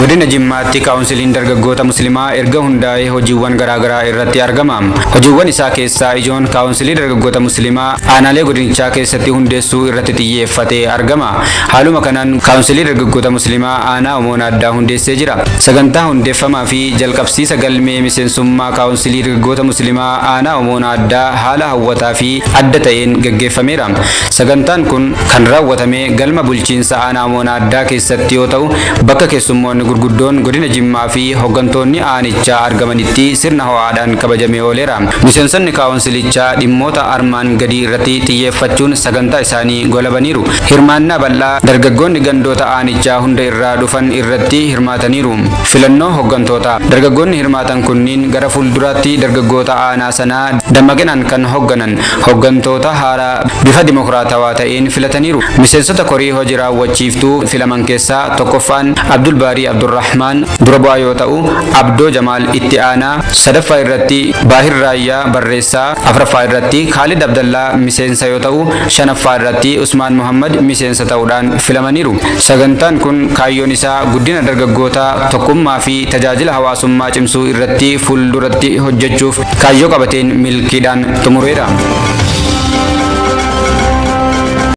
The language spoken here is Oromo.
Godina Jimmaatti Kaawunsiliin Dargaggoota Muslimaa erga hundaa'ee hojiiwwan garaagaraa irratti argama. Hojiiwwan isaa keessaa ijoon Kaawunsilii Dargaggoota Muslimaa aanaalee godinichaa keessatti hundeessuu irratti xiyyeeffatee argama. Haaluma kanaan Kaawunsilii Dargaggoota Muslimaa aanaa Omoo Naaddaa hundeessee jira. Sagantaa hundeeffamaa fi jalqabsiisa galmee miseensummaa Kaawunsilii Dargaggoota Muslimaa aanaa Omoo Naaddaa haala hawwataa fi adda ta'een gaggeeffameera. Sagantaan kun kan raawwatame galma bulchiinsa aanaa Omoo Naaddaa keessatti yoo ta'u, bakka keessummoonni gurguddoon godina Jimmaa fi hoggantoonni aanichaa argamanitti sirna ho'aadhaan kabajamee ooleera. Miseensonni kaawunsilichaa dhimmoota armaan gadii irratti xiyyeeffachuun sagantaa isaanii goolabaniiru. Hirmaannaa bal'aa dargaggoonni gandoota aanichaa hunda irraa dhufan irratti hirmaataniiru. Filannoo hoggantootaa. Dargaggoonni hirmaatan kunniin gara fuulduraatti dargaggoota aanaa sanaa dammaqinaan kan hogganan hoggantoota haaraa bifa dimokiraatawaa ta'een filataniiru. Miseensota korii hoji raawwachiiftuu filaman keessaa tokkoffaan Abdulbaarii Abdurrahmaan dura bu'aa yoo ta'u, Abdoo Jamaal itti aanaa, sadaffaa irratti Baahir Raayyaa barreessaa, afraffaa irratti Khaalid Abdallaa miseensa yoo ta'u, shanaffaa irratti Usmaan Muhammad miseensa ta'uudhaan filamaniiru. Sagantaan kun kaayyoon isaa guddina dargaggootaa, tokkummaa fi tajaajila hawaasummaa cimsuu irratti fuulduratti hojjechuuf kaayyoo qabateen milkiidhaan xumureera.